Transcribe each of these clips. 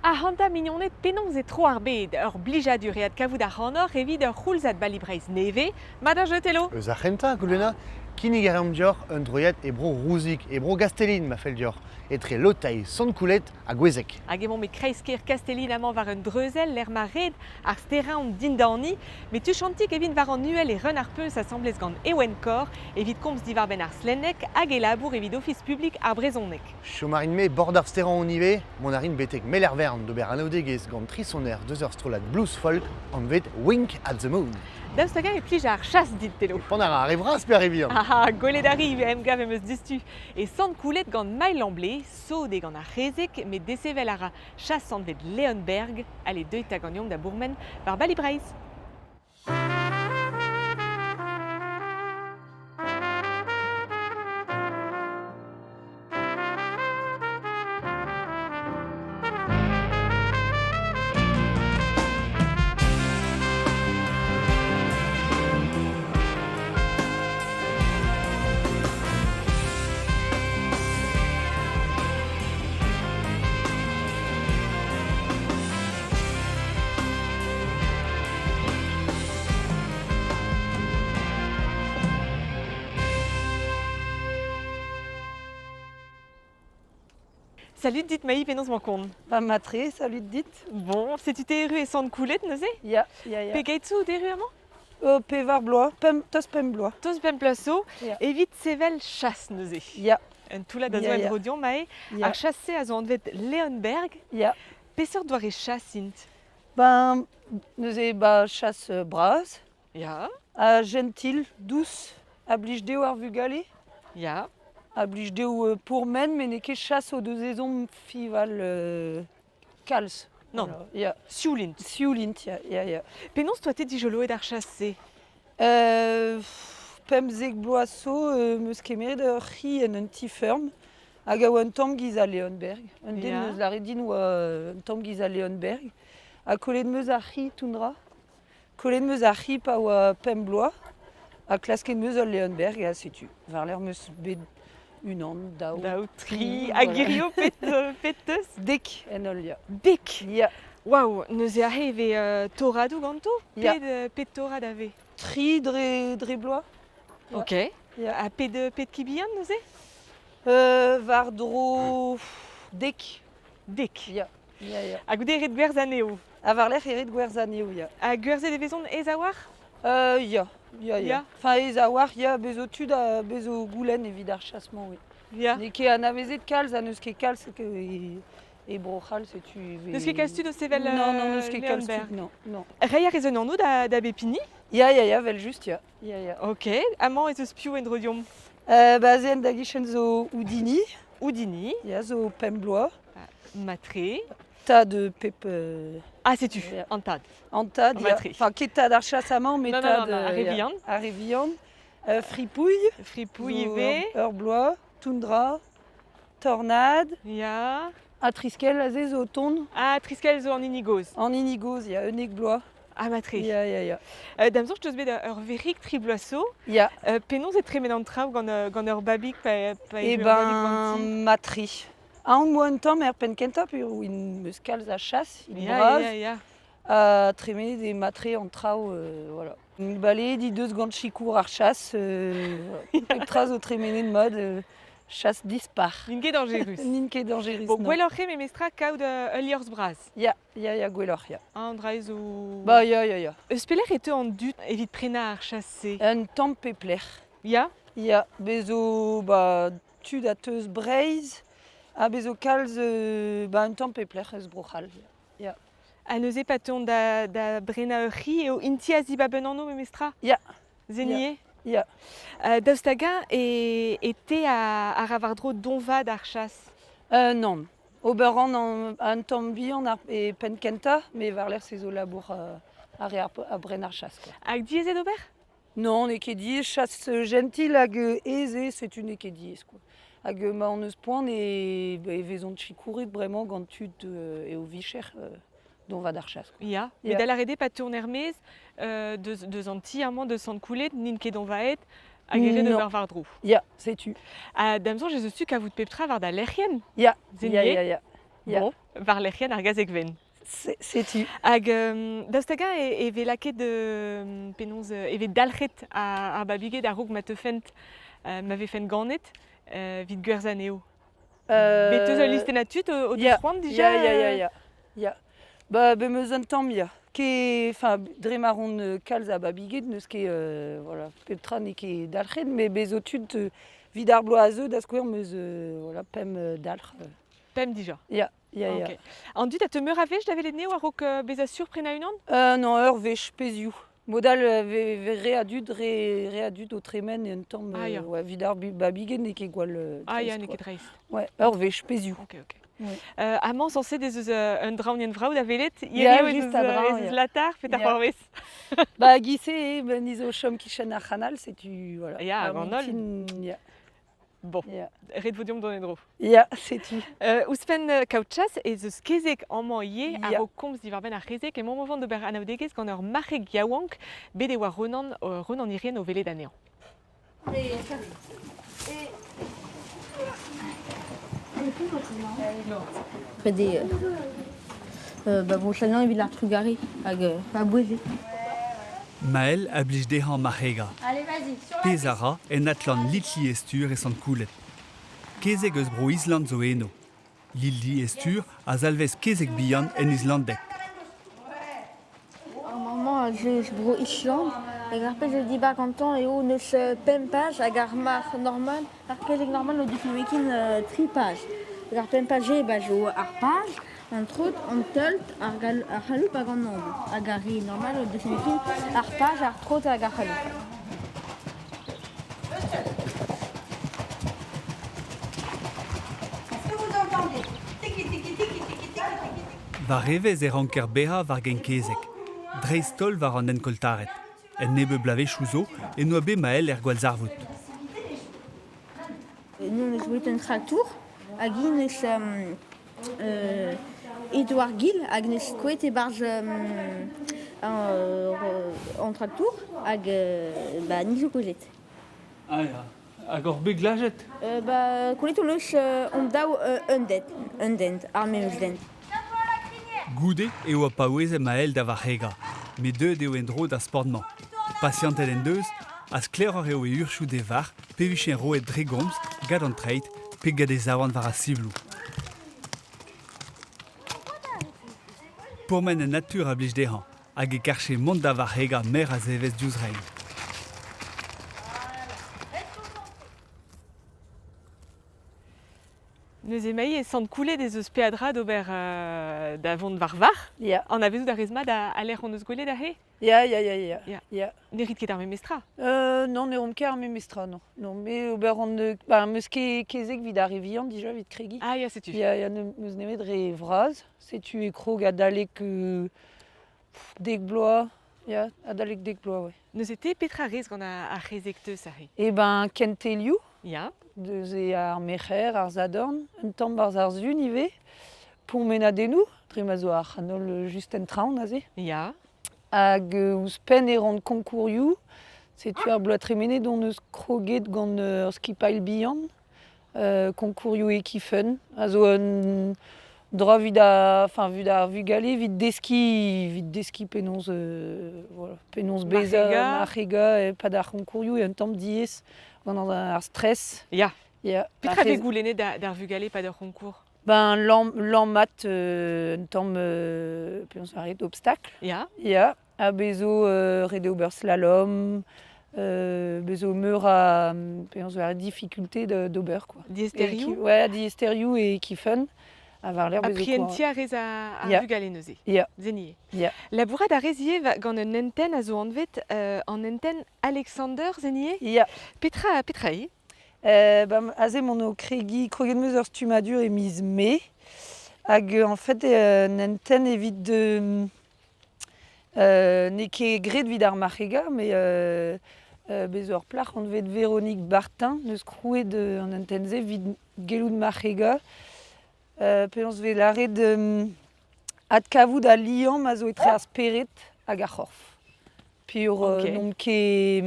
Ac'hanta mignoned, penaos e tro ar bed? Ur blijadur eo adkavout ac'hanoc'h evit ur c'houlzad Bali Breizh nevez. Mat ar jeu, Telo? Eus ar c'hentañ, Goulwena, kinnig a reomp deoc'h un droiad e bro Rouzig, e bro Gastellin ma fell deoc'h, etre Loteil, Sant-Koulet ha Gouezeg. Hag emaomp e kreiz-kêr Kastellin amañ war un dreuzell lec'h ma red ar stêr-Aon dindani. Met tuchantik e vin war an uhel e Reun ar Puñs asambles gant Ewen Korr evit komz diwar-benn ar slenneg hag e labour evit Ofis publik ar brezhoneg. Chom a rin-me bord ar stêr-Aon ivez, mont a rin betek Melervern d'ober anaoudegezh gant tri soner deus ur strollad blues folk anvet Wink at the Moon. Daoust hag-eñ e plij ar chas dit, Telo? Pan a ra ar re vras pe ar re vihan? Ah, gwelet a ri ivez emgav em eus diouzhtu e Sant-Koulet gant Mael Lamblé, Sot eo gant ar c'hezeg, met desevel a ra chas anvet Leonberg. Ale, deuit 'ta ganeomp da bourmen war Bali Breizh. Salut dit Maï, penaos 'mañ kont? Ba matre, salut dit. Bon, setu te erru e Sant-Koulet neuze? Ya, ya, ya. Pegeit zo out erru amañ? Pevar bloaz, pemp, tost pemp bloaz. Tost pemp bloaz zo, Ya. evit sevel chas neuze. Ya. Un toullad a zo Ya, ya. en-dro deomp aze. Ya. Ar chas-se a zo anvet Leonberg. Ya. Peseurt doare chas int? Ben, neuze ba chas bras, Ya. ha gentil, dous, a blij dezho ar vugale, Ya. a blij dezho pourmen, met n'eo ket chas o deus ezhomm fiñval kalz. Non. Voilà. Ya. Sioul int. Sioul int, ya, ya, ya. Penaos 'toa-te dijoloet ar chas-se? 15 bloaz zo 'm eus kemeret ur c'hi en un ti-feurm hag a oa un tamm giz a Leonberg. Un den 'neus lâret din oa un tamm giz a Leonberg. Ha kollet 'm eus ar c'hi toundra. Kollet 'm eus ar c'hi pa oa pemp bloaz ha klasket 'm eus ul Leonberg ha setu. War-lerc'h 'm eus bet unan, daou, Daou, tri, tri, hag voilà. hirio pet, pet teus? Dek en holl, ya. Dek? Ya. Waouh, neuze aze e vez torradoù ganto? Ya. Pet, pet torrad a vez? Tri dre, dre bloaz. Ya. Ok. Ya. Ha pet, pet ki bihan neuze? War-dro dek. Dek. Ya, ya, ya. Ha goude ret gwerzhañ anezho? Ha war-lerc'h e ret gwerzhañ anezho, ya. Ha gwerzhet e vezont aes a-walc'h? Ya, ya, ya. Ya. Enfin, aes a-walc'h, ya, bez zo tud a bez zo goulenn evit ar chas-mañ, oui. Ya. N'eo ket anavezet kalz ha n'eus ket kalz e, e Bro-C'hall, setu e vez... N'eus ket kalz tud o sevel Non, non, n'eus ket kalz Leonberg. tud, non, non. Reiñ a rez un anv da, da bep hini? Ya, ya, ya, 'vel-just, ya. Ya, ya. Ok, amañ ez eus piv en-dro deomp? Ba aze en da gichen zo Houdini. Houdini. Ya, zo pemp bloaz. Matre. Tad pep... Ah, setu, ya. an tad. An tad, ya. Matre. Enfin, ket tad ar chas amañ, mais Non, non, tad... non, non, ar re ya. vihan. Ar re vihan. Fripouilh. Fripouilh zo ivez. Ur bloaz. Toundra. Tornad. Ya. Ha Triskel aze zo o tont. Ah, Triskel zo an hini gozh. An hini gozh, ya, 11 bloaz. Ah, matre. Ya, ya, ya. Da'm soñj 'teus bet ur verc'hig tri bloaz zo. Ya. Penaos e tremen an traoù gant, gant ur babig pa, pa Eh erru ur babig ganti? ben, matre. Aon 'moa un tamm er penn kentañ peogwir 'm eus kalz a chas, hini Ya, bras. ya, ya. Ha tremenet eo matre an traoù, voilà. Baleet he deus gant sikour ar chas, voilà. Pep tra zo tremenet mat, Chasse dispar. N'int ket dañjerus. N'int ket dañjerus, Bon, non. gwelloc'h eo memestra kaout ul liorzh bras. Ya, ya, ya, gwelloc'h, ya. An dra zo... Bah, ya, ya, ya. Eus pelec'h e teu an dud evit prenañ ar chas-se? Un tamm pep lec'h. Ya? Ya, bez zo ba, tud a teus Breizh, ha bez zo kalz ba, un tamm pep lec'h eus Bro-C'hall. Ya. Ha neuze pa teuont da, da brenañ ur c'hi eo int-i a zibab un anv memestra? Ya. Zenier? Ya. Daoust hag-eñ e, e te a, a ra war-dro doñvaat ar chas? Nann. Ober ran an, un tamm bihan ar, e penn kentañ, met war-lerc'h se zo labour ar re a bren ar chas. Quoi. Hag diaes eo d'ober? Non, n'eo ket diaes. Chas jentil hag aes eo, setu n'eo ket diaes. Quoi. Hag ma hon eus poan e, e vezont sikouret bremañ gant tud eo vicher. Doñvaat ar chas. Ya, met da lâret eo pa tourn er-maez deus, deus an ti amañ, deus Sant-Koulet, n'int ket doñvaet hag e ret ober war-dro. Ya, setu. Ha da'm soñj ez eus tu kavout pep tra war da lec'hienn. Ya, ya, ya, ya. Ya. Bon, war lec'hienn ar gazeg wenn. Setu. Hag daoust hag-eñ e vez lakaet penaos e vez dalc'het ar babiged a-raok ma teufent, ma vefent ganet evit gwerzhañ anezho? Bet eus ul listennad tud o deus c'hoant dija? Ya, ya, ya, ya. Ya. Ba, bet 'meus un tamm, ya. Ket, enfin, dre ma ran kalz a babiged, n'eus ket, voilà, pep tra n'eo ket dalc'het, met bez zo tud evit ar bloaz a zeu, da skouer, 'meus voilà, pemp dalc'h. Pemp dija? Ya, ya, ya. Ok. An dud a teu meur a wech da welet anezho a-raok bezañ sur prenañ unan? Non, ur wech, pezhioù. Mod all 'vez re a dud, re a dud o tremen un tamm Ah ya. ouais, evit ar babiged n'eo ket gwall Ah ya, dreist, n'eo quoi. ket dreist. Ouais, ur wech, pezhioù. Ok. Ouais. Amañ sañset ez eus un draonienn vrav da welet. Ya, Hirio ez just eus, a-dreñv, ez eus ya. latar, petra Ya. c'hoarvez? Ba, giz-se eo, ben, ni zo o chom kichen ar c'hanal, setu, voilà. Ya, Ar hag an holl. mintin, ya. Bon, Ya. ret vo deomp dont en-dro. Ya, setu. Ouzhpenn kaout chas ez eus kezeg amañ ivez Ya. a-raok komz diwar-benn ar c'hezeg emaomp o vont d'ober anaoudegezh gant ur marc'heg yaouank bet e oa Ronan, Ronan Irien o welet anezhañ. Ret eo ba vo chagrin evit ar trugarez hag a-bouez eo. Mael a blij dezhañ marc'hegañ. Pezh a ra en adlann Litli-Estur e Sant-Kouled. Kezeg eus Bro-Island zo eno. Lilli-Estur a salvez kezeg bihan en islandeg. Ar mañ a zeu eus Bro-Island hag ar pezh a dibar gantañ eo n'eus pemp paj hag ar marc'h normal, ar kezeg normal o deus nemetken tri paj. Hag ar pemp paj-se ba zo ar paj, an trot, an tölt, ar c'haloup hag an anv. Hag ar re normal o deus nemetken ar paj, ar trot hag ar c'haloup. War evezh e ranker bezañ war genkezeg, dreist-holl war an enkoltared. En nebeut bloavezhioù zo en doa bet Mael er gwallzarvoud. Nous on eus bet un traktour hag int eus Edouard Gil hag neus skoet e-barzh an traktour hag ba ni zo kozhet. Ah ya, hag oc'h bet glajet? Ba kollet hon eus hon daou un dent, un dent, ar memes dent. Goude e oa paouezet Mael da varc'hegañ, met deuet eo en-dro d'ar sport-mañ. Pasianted en deus ha sklaeroc'h eo e urzhioù d'e varc'h pe vije roet dre gomz, gant an treid pe gant e zaouarn war ar sibloù. Pourmen en natur a blij dezhañ hag e karche mont da varc'hegañ meur a zevezh diouzh reiñ. Neuze emañ e Sant-Kouled ez eus peadra d'ober da vont war varc'h. Ya. Anavezout a rez mat al lec'h hon eus gwelet aze? Ya, ya, ya, ya. Ya. Ya. Ne rit ket ar memes tra? Non, ne ran ket ar memes tra, non. Non, me ober an ba, 'm eus ket kezeg evit ar re vihan dija, evit kregiñ. Ah ya, setu. Ya, ya, n'eus nemet re vras. Setu e krog adalek dek bloaz. Ya, adalek dek bloaz, ouais. Neuze te, petra rez gant ar c'hezeg teus aze? Eh ben, kentelioù. Ya. Deus eo ar merc'her, ar sadorn, un tamm barzh ar sun ivez. Pourmenadennoù, dre ma zo ar c'hanol just en traoñ aze. Ya. Hag ouzhpenn e ran konkourioù. Setu ar bloaz tremenet hon eus kroget gant ur skipailh bihan, konkourioù Equifun, a zo un dra evit ar, enfin, evit ar vugale evit deskiñ penaos, voilà, penaos bezañ marc'hegañ e-pad ar c'honkourioù eo un tamm diaes gant ar stress. Ya. Ya. Petra vez goulennet d'ar vugale e-pad ur c'honkour? Ben, lammat un tamm penaos lâret, obstakl. Ya. Ya. Ha bez zo ret eo ober slalom, bez zo meur a penaos lâret difficulté d'ober quoi. Diaesterioù? Ouais, diaesterioù e Kiffen. Ha war-lerc'h Ha bez zo prientiñ a rez ar vugale neuze? Ya. Zenier. Ya. Labourat a rez ivez gant un hentenn a zo anvet an hentenn Alexander Zenier? Ya. Petra eo? Ben, aze emaon o kregiñ, kroget 'm eus ur stummadur e miz Mae. Hag en fait un hentenn evit n'eo ket graet evit ar marc'hegañ, met bez zo ur plac'h anvet Véronique Bartin 'neus krouet an hentenn-se evit gellout marc'hegañ. Penaos 'vez lâret adkavout al liamm a zo etre ar spered hag ar c'horf. Peogwir n'omp ket...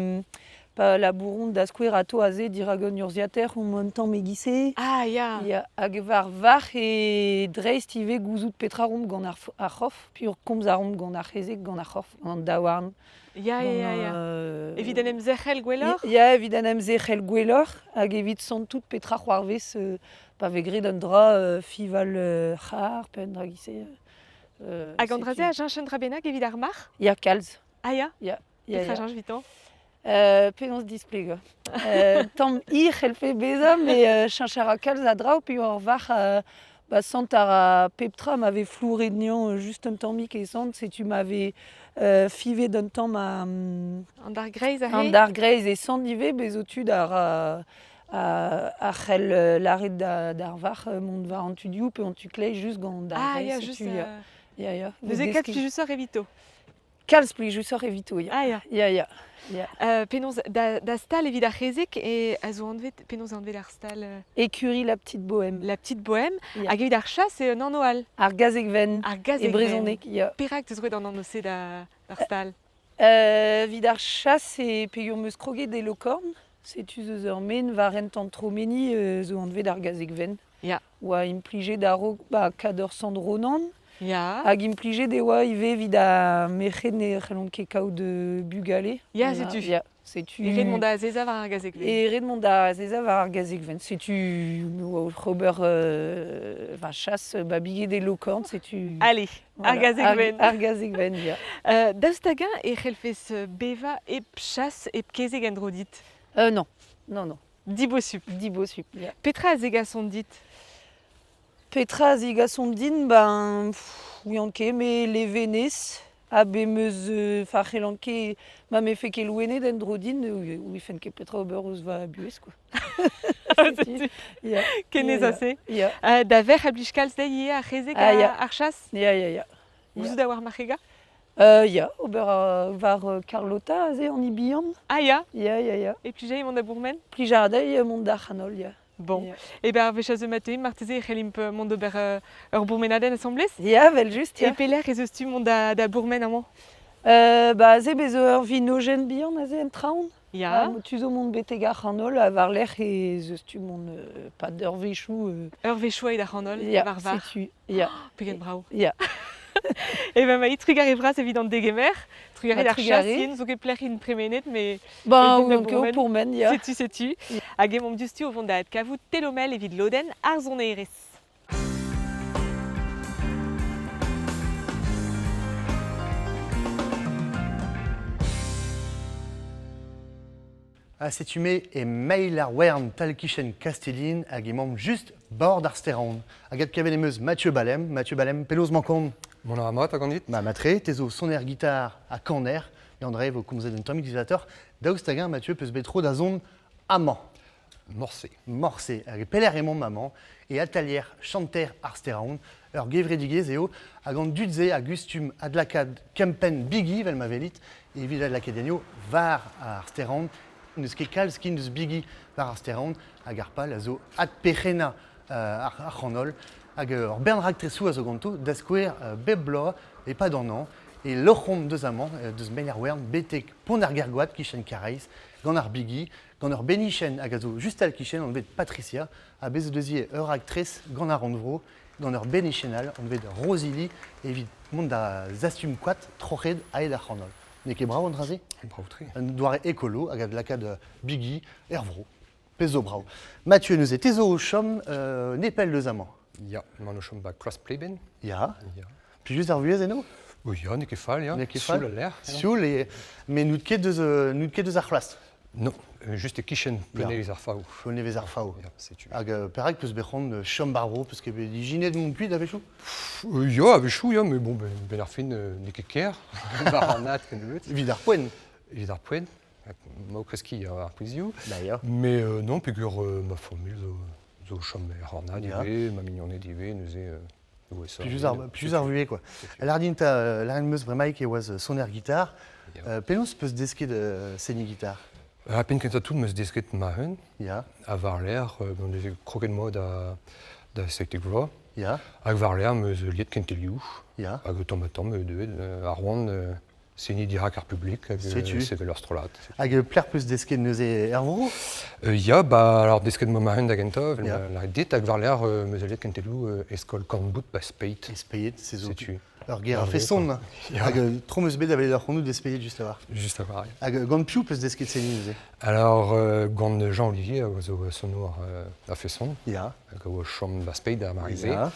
Pa labouron da skouer ato aze dirak un urzhiataer on un tamm e-giz-se. Ah ya. Ya, hag war varc'h e dreist ivez gouzout petra romp gant ar, ar c'horf, puis komz a romp gant ar c'hezeg, gant ar c'horf, gant an daouarn. Ya, ya, ya, ya. Evit en em zerc'hel gwelloc'h? Ya, evit en em zerc'hel gwelloc'h hag evit santout petra c'hoarvez pa vez graet un dra fival c'har pe un dra giz-se. Hag an dra-se a cheñch un dra bennak evit ar marc'h? Ya, kalz. Ah ya? Ya. Petra cheñch evitañ? Penaos displegañ? Tamm hir c'hellfe bezañ, met cheñch a ra kalz a draoù pe ur varc'h ba sant a ra pep tra ma vez flouret dezhañ just un tammig e sant, setu ma vez fivet un tamm An dargreiz aze? An dargreiz e sant ivez, bez zo tud a ra a c'hell lâret d'ar varc'h mont war an tu dioù pe an tu kleiz just gant an dargreiz. Ah ya, just. Ya, ya. Neuze kalz plijusoc'h evito. Kalz plijusoc'h evito, ya. Ah ya. Ya, ya. ya. Penaos, da, da stal evit ar c'hezeg, e, a zo anvet, penaos anvet ar stal Écurie La Petite Bohème. La Petite Bohème. Ya. Hag evit ar chas, eo un anv all. Ar gazeg-venn. Ar gazeg-venn. E brezhoneg, ya. Perak teus roet an anv-se da, d'ar stal? Evit ar chas e peogwir 'm eus kroget e Lokorn. Setu eus ur men war hent an Tromeni zo anvet ar gazeg-venn. Ya. Oa implijet a-raok ba kador Sant Ronan. Ya. Hag implijet e oa ivez evit ar merc'hed ne c'hellont ket kaout bugale. Ya, setu. Ya, setu. E ret mont da azezañ war ar gazeg-venn. E ret mont da azezañ war ar gazeg-venn. Setu ober va chas babiged e Lokorn, setu. Allez, ar gazeg-venn. Ar gazeg-venn, ya. Daoust hag-eñ e c'hellfes bevañ hep chas, hep kezeg en-dro dit? Non, non, non. Dibosupl. Dibosupl, ya. Petra a zegasont dit? Petra a zegasont din? Ben, ouian ket, me levenez, ha bet 'meus enfin c'hellan ket ma 'mefe ket loened en-dro din, ouifen ket petra ober eus va buhez, quoi. Setu. Ya. Ken ez ase. Ya. Da verc'h a blij kalz dezhi ivez ar c'hezeg Ah, ya. ar chas? Ya, ya, ya. Gouzout a oar marc'hegañ? Ya, ober war Carlotta aze, an bihan. Ah ya? Ya, ya, ya. E plijay mont da bourmen? Plij a ra dezhi mont d'ar c'hanol, ya. Bon. Ya. Eh ben, ar wech a zeu ma teuimp, marteze e c'hellimp mont d'ober ur bourmenadenn asambles? Ya, evel-just, ya. E pelec'h ez eus tu mont da, da bourmen amañ? Ba aze bez zo ur vinojenn bihan aze en traoñ. Ya. Ha, tu zo mont betek ar c'hanol ha war-lerc'h ez eus tu mont pad eurvezhioù. Eurvezhioù eo d'ar c'hanol, ya, war var. Setu, ya. Oh, pegen brav. Ya. Eh ben Maï, trugarez vras evit an degemer. Trugarez Ba, d'ar trugarez. chas, zo ket plec'h int tremenet, mais Ben, evit da on ket o pourmen, ya. Setu, setu. Hag emaomp diouzhtu o vont da adkavout Telomel evit lodenn ar sonerezh. Ha setu me e mail ar wern tal-kichen Kastellin hag emaomp just bord ar Steraon. Hag adkavet em eus Mathieu Balem. Mathieu Balem, penaos 'mañ kont? Mont a ra mat hag an dit? Ma matre, te zo soner gitar ha kaner. E André vo komzet un tammig diwezhatoc'h. Daoust hag-eñ, Mathieu, peus bet tro da zont amañ? Morse. Morse. Hag e pelec'h emaomp amañ? E atalier chanter ar Steraon. Ur gevredigezh eo hag an dud-se a gustum adlakaat kempenn bigi, vel ma welit, evit adlakaat anezho war ar Steraon. N'eus ket kalz ken deus bigi war ar Steraon hag ar pal a zo adperc'hennañ ar, ar c'hanol. Hag ur bern raktresoù a zo ganto, da skouer bep bloaz e-pad an hañv, e loc'homp deus amañ, deus Meilh-ar-Wern, betek Pont ar Gergoad, kichen Karaez, gant ar bigi, gant ur bennichen hag a zo just al-kichen anvet Patricia, ha bez' deus ivez ur raktres gant ar rannvro, gant ur bennichen all anvet Rosili, evit mont da zastum koad troc'het aet ar c'hanol. N'eo ket brav an dra-se? Brav-tre. Un doare ekolo hag adlakaat bigi er vro. Pezh zo brav. Mathieu, neuze, te zo o chom nepell deus amañ. Ya, emaon o chom ba Kloaz Pleben. Ya. Ya. Plijus ar vuhez eno? Oh ya, n'eo ket fall, ya. N'eo ket fall. Sioul al lec'h. Sioul, e, met n'out ket deus, n'out ket deus ar c'hlas. Non, juste e-kichen Plenevez ar Faou. Plenevez ar Faou. Ya, setu. Hag perak peus bet c'hoant chom bar vro, peus ket bet ijinet mont kuit a-wechoù? Ya, a-wechoù, ya, mais bon, ben, ben ar fin, n'eo ket ker, war an ad kennebeut. Evit ar poent. Evit ar poent, ma o kreskiñ ar prizioù. D'ailleurs. Mais non, peogwir ma familh zo, zo chom er c'hornad ivez, ma mignoned ivez, neuze Plijus ar, plijus ar vuhez, quoi. Lardin ta, lâret 'm eus bremaik e oas soner gitar. Penaos peus desket seniñ gitar? A penn kentañ tout 'm eus desket ma-un. Ya. Ha war-lerc'h, bon, neuze kroget 'moa da, da 17 vloaz. Ya. Hag war-lerc'h 'm eus liet kentelioù. Ya. Hag tamm-ha-tamm deuet ar c'hoant Seniñ dirak ar publik hag Setu. sevel ur strollad. Hag plec'h peus desket neuze er vro? Ya, ba, alors desket ma ma-hun da gentañ, evel Ya. ma lâret dit, hag war-lerc'h 'm eus alet kentelioù eskol korn-bout ba Speit. E Speied, se zo Setu. ur ger Ur a vro, feson. quoi. Ya. Hag tro 'm eus bet da welet ar c'honoù de Speied just a-walc'h. Just a-walc'h, ya. Hag gant piv peus desket seniñ neuze? Alors, gant Jean-Olivier, a zo sonour a feson, Ya. hag a oa chom ba Speit da mare-se. Ya.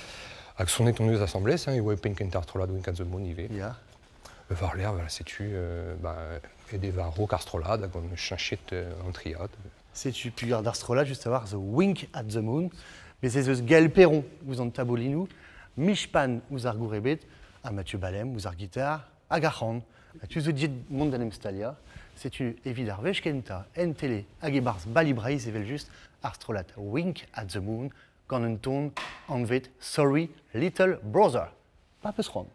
Hag sonet hon eus asambles, hein, e oa penn kentañ ar strollad Wink at the Moon ivez. Ya. War-lerc'h, voilà, setu, ba, aet eo war-raok ar strollad hag hon eus cheñchet an triad. Setu pugar d'ar strollad just a-walc'h The Wink at the Moon. Bez ez eus Gaël Perron ouzh an tabolinoù, Mich Pan ouzh ar gourebed, ha Mathieu Balem ouzh ar gitar hag ar c'han. Ha tu zo dit mont da 'n em staliañ. Setu evit ar wech kentañ en tele hag e-barzh Bali Breizh evel-just ar strollad Wink at the Moon gant un ton anvet Sorry Little Brother. Pa peus c'hoant.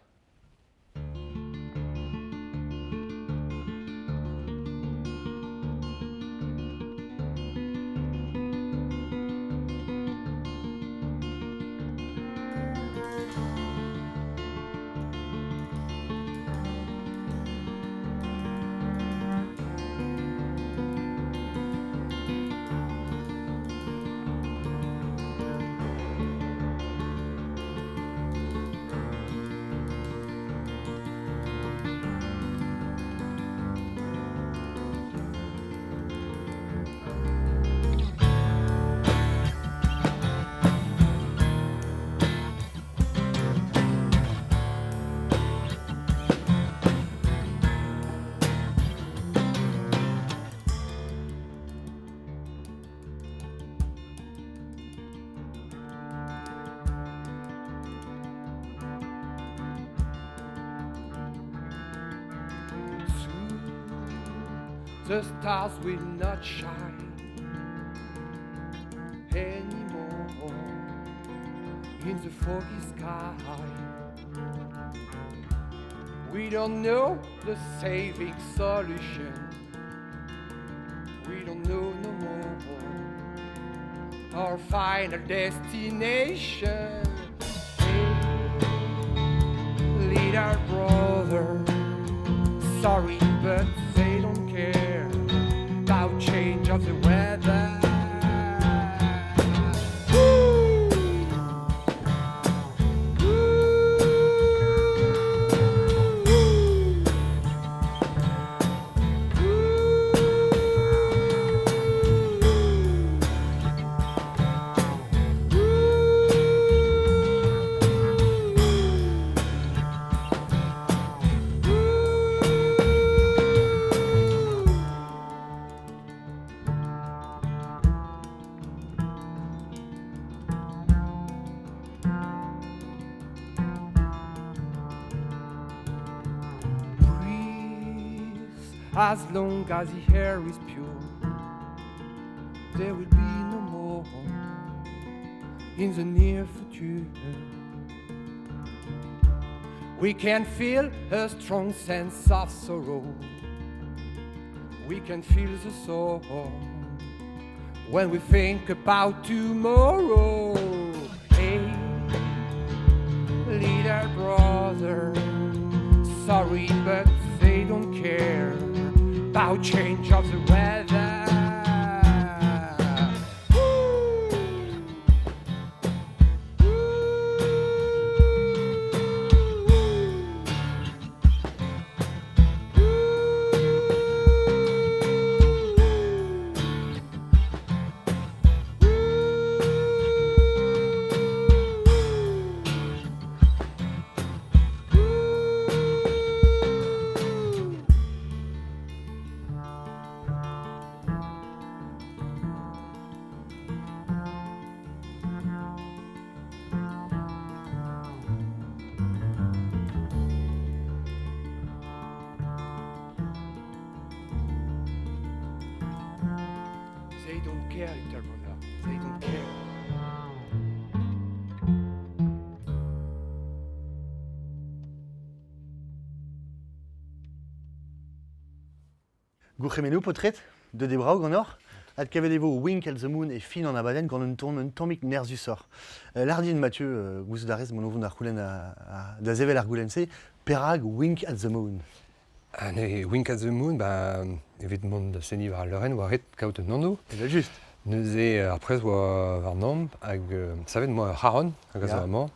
Soon the stars will not shine anymore in the foggy sky. We don't know the saving solution. We don't know no more our final destination. Hey, little brother, sorry, but they don't care about change of the weather. Woo! Woo! Breathe as long as the air is pure. There will be no more in the near future. We can feel a strong sense of sorrow. We can feel the sorrow when we think about tomorrow. Hey, little brother, sorry, but they don't care about change of the weather. Woo! They don't care, little brother. They don't care. Gourc'hemennoù paotred, deut eo brav ganeoc'h. Adkavet e vo Wink at the Moon e fin an abadenn gant un ton un tammig nerzhusoc'h. Lardin Mathieu, gouzout a rez mont o vont da c'houlenn da sevel ar goulenn-se, perak Wink at the Moon? Ha neuze Wink at the Moon, ba, evit mont da seniñ war al leurenn oa ret kaout un anv. Evel-just. Neuze ar prez oa warnomp hag savet 'moa ur c'haron hag a zo amañ.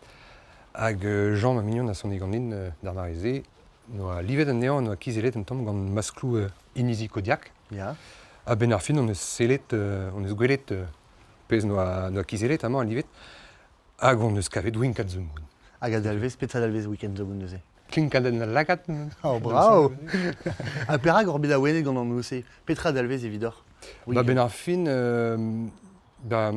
Hag Jean, ma mignon, a sone ganin d'ar mare-se, 'noa livet anezhañ, 'noa kizellet un tamm gant maskloù Inizi Kodiak. A-benn ar fin hon eus sellet, hon eus gwelet pezh 'noa, 'noa kizellet amañ livet hag hon eus kavet Wink at the Moon. Hag a dalvez, petra dalvez Wink at the Moon neuze? Klinkadenn al lagad. Oh, bravo! Ha perak oc'h bet awenet gant an anv-se? Petra dalvez evidoc'h? Ba benn ar fin, ba,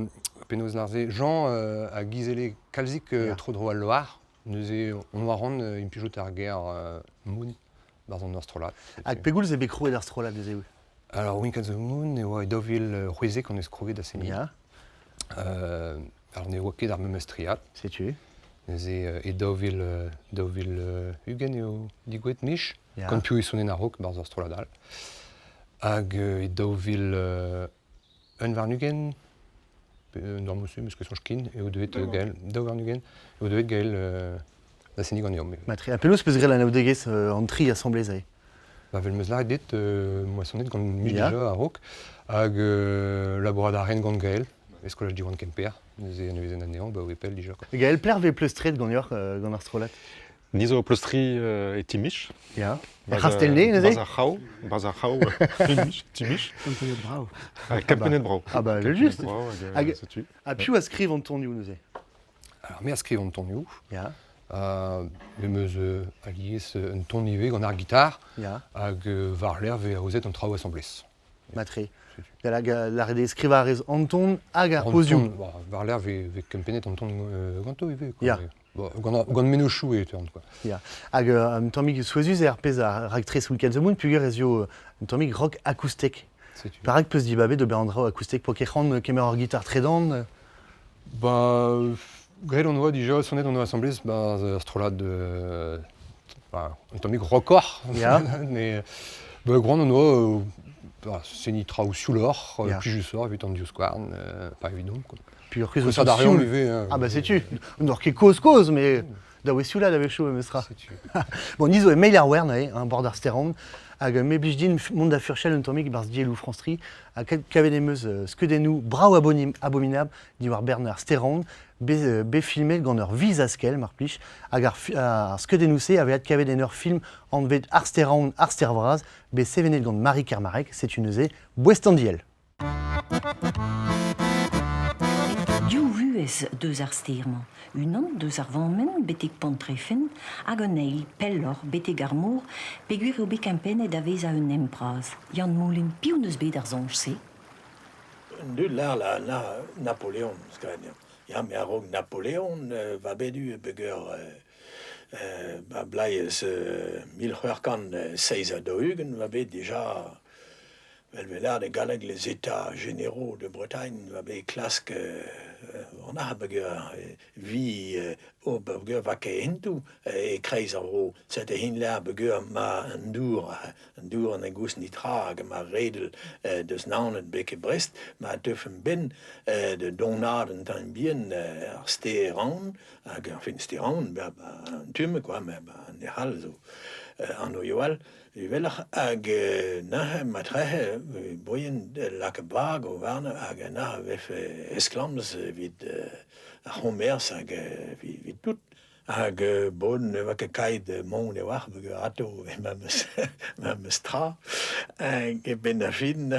penaos lâr-se, Jean a gizelle kalzik tro-dro al loar. Neuze on oa ran implijout ar ger moon barzh an ur strollad. Hag pegoulz eo bet krouet ar strollad neuze? Alors Wink at the Moon e oa e 2016 on eus kroget da seniñ. Alors ne oa ket ar memes triad. Setu. Neuze e 2020 eo digouet mich, gant piv e sonen a-raok barzh ur strollad all. Hag e 2021, normalement meus ket soñj ken, eo deuet Gaël, 2020, eo deuet Gaël da seniñ ganeomp. Matre, ha penaos peus graet anaoudegezh an tri asambles aze? Ba, vel 'meus lâret dit, 'moa sonet gant Mich dija a-raok, hag labourat a ren gant Gaël, e skolaj Diwan Kemper. Neuze anavezen anezhañ, ba oe pell dija. Quoi. Gaël, pelec'h vez pleustret ganeoc'h gant ar strollad? Ni zo pleustriñ e Timich. Ya. Er C'hastell-Nez neuze? Barzh ar c'hraou, barzh ar c'hraou Timich. Timich. Kempennet brav. Kempennet brav. Ah bah juste. Hag, ha piv a skriv an tonioù neuze? Alors me a skriv an tonioù. Ya. Me 'meus alies un ton ivez gant ar gitar. Ya. Hag war-lerc'h 'vez aozet an traoù asambles. Matre. Hag lâret eo skrivañ a rez Anton hag ar pozioù. War-lerc'h 'vez kempennet Anton ganto ivez. Quoi. Ya. Bon, gant mennozhioù e teuont quoi. Ya. Hag un tammig souezhus eo ar pezh a raktres Weekend the Moon peogwir ez eo un tammig rock akoustek. Perak peus dibabet d'ober an draoù akoustek po ket c'hoant kemer ur gitar tredan? Ba, graet hon oa dija, sonet hon oa asambles 'barzh ur strollad ba, un tammig rockoc'h. Ya. Mais ba, grand hon oa ba, seniñ traoù siouloc'h, plijusoc'h evit an divskouarn, pas evidomp quoi. Puis ur zo sioul. Ivez, hein. Ah bah setu, n'oc'h ket kozh-kozh, mais da sioulaat a-wechoù memestra. Bon, ni zo e Mail ar Wern, hein, bord ar Steran, hag me blij din mont da furchal un tammig barzh dielloù France Tri, ha kavet em eus skeudennoù brav abominabl diwar Bernard Steran, bet filmet gant ur viz askell, mar plij, hag ar, ar skeudennoù-se a vez adkavet en ur film anvet Ar Steran, ar Ster Vras, bet sevenet gant Marie Kermarek, setu neuze Boest an diell. Div vuhez deus ar stêr-mañ, unan deus ar vammenn betek Pont-Trefen hag an eil pelloc'h betek ar mor peogwir eo bet kempennet da vezañ un hent bras. Yann Moulin, piv 'neus bet ar soñj-se? Un dud lar la na Napoleon, sklaer. Ya, me a-raok Napoleon va bet u peogwir ba blaez 1647 va bet dija Vel vel e galleg les États généraux de Bretagne va bet klask an arc'h vi ober va hentoù e-kreiz ar vro. Sete hin lec'h peogwir ma an dour an dour an goust nitra hag ma redel deus Naoned betek Brest ma teufen ben de donaat un tamm bihan ar stêr-Aon hag enfin stêr-Aon ba an tumm quoi ma an ec'hall zo an oioù all. Eveloc'h hag neuze matrehe boien lakaat bag o warne hag neuze vefe esklamz evit ar c'hoñvers hag evit tout. Hag bon ne oa ket kaet mont e oar peogwir atav memes tra. Hag e-benn ar fin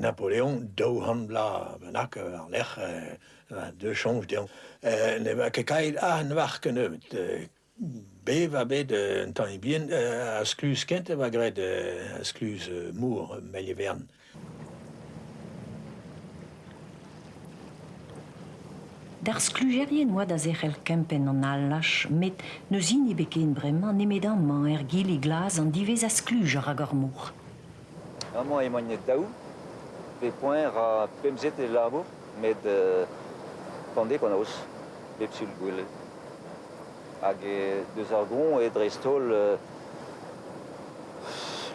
Napoleon 200 vloaz bennak war-lerc'h deu soñj dezhañ. Ne oa ket kaet ah ne oar ket nebeut. Bev a bet un tamm bihan ar skluz kentañ e oa graet ar skluz mor Meilh-Evern. D'ar sklujerien oa da zerc'hel kempenn an alaj, met n'eus hini ebet ken bremañ nemet amañ er gili glas an diwezhañ skluj rak ar mor. Amañ emaint daou, pe poent ra pemzek e labour, met pandek an aoz, bep sul gwelet. Hag deus ar groñ eo dreist-holl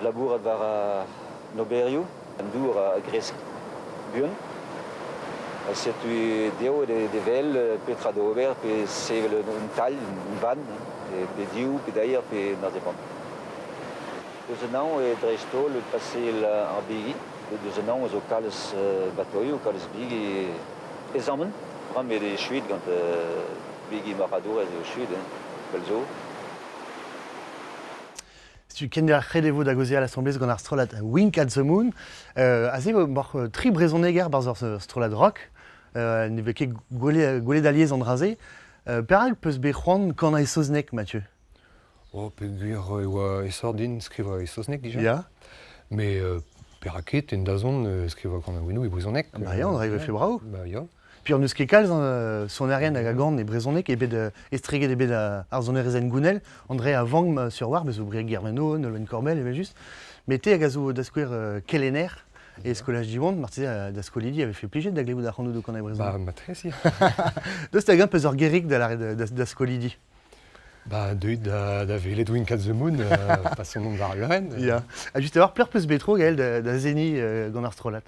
labourat war an oberioù. An dour a gresk buan. Ha setu dezho de wel petra d'ober, pe sevel un tal, un vann, pe div, pe deir, pe na zepant. Deus an hañv eo dreist-holl paseal ar bigi. Deus an hañv zo kalz batoioù, kalz bigi ezammen. Met echuet gant bigi marc'hadourezh eo echuet, hein, pell zo. Setu kenderc'het e vo da gaozeal asambles gant ar strollad Wink at the Moon. Aze eo moc'h tri brezhoneger barzh ur strollad rock. Ne vez ket gwelet alies an dra-se. Perak 'peus bet c'hoant kanañ e saozneg, Mathieu? Oh, peogwir e oa aesoc'h din skrivañ e saozneg dija. Ya. Mais perak ket, en dazont skrivañ kanaouennoù e brezhoneg. Bah ya, an dra e vefe brav. Bah ya. Puis on eus ket kalz sonerien hag a gan e brezhoneg ebet estreget ebet ar sonerezh hengounel. André a vank sur war, bez zo Brieg Guerveno, Nolwenn Korbell evel-just. Met te hag a zo da skouer kelenner e skolaj Diwan, marteze da skolidi a vefe plijet da glevout ac'hanout o kanañ e brezhoneg. Ba matrese. Daoust hag-eñ peus ur gerig da lâret da skolidi? Ba deuit da welet Wink at the Moon, pa sonomp war al leurenn. Ya. Ha just a-walc'h, peur peus bet tro, Gaël, da seniñ gant ar strollad?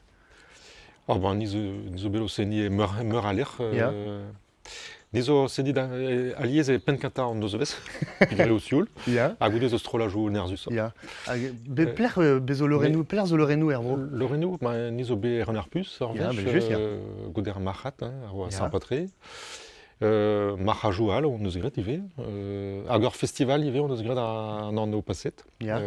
Ah ben, ni zo bet o seniñ e meur a lec'h. Ya. Ni zo seniñ alies e penn-kentañ an nozvezh, peogwir eo sioul. Ya. Ha goude zo strollajoù nerzhusoc'h. Ya. Hag pelec'h bez zo leurennoù, pelec'h zo leurennoù er vro? Leurennoù, ma, ni zo bet er Arpus, ur wech, just, ya. Goude ar marc'had, hein, ar oa sympa-tre. Marc'hajoù all hon eus graet ivez. Hag ur festival ivez hon eus graet an anv paset. Ya.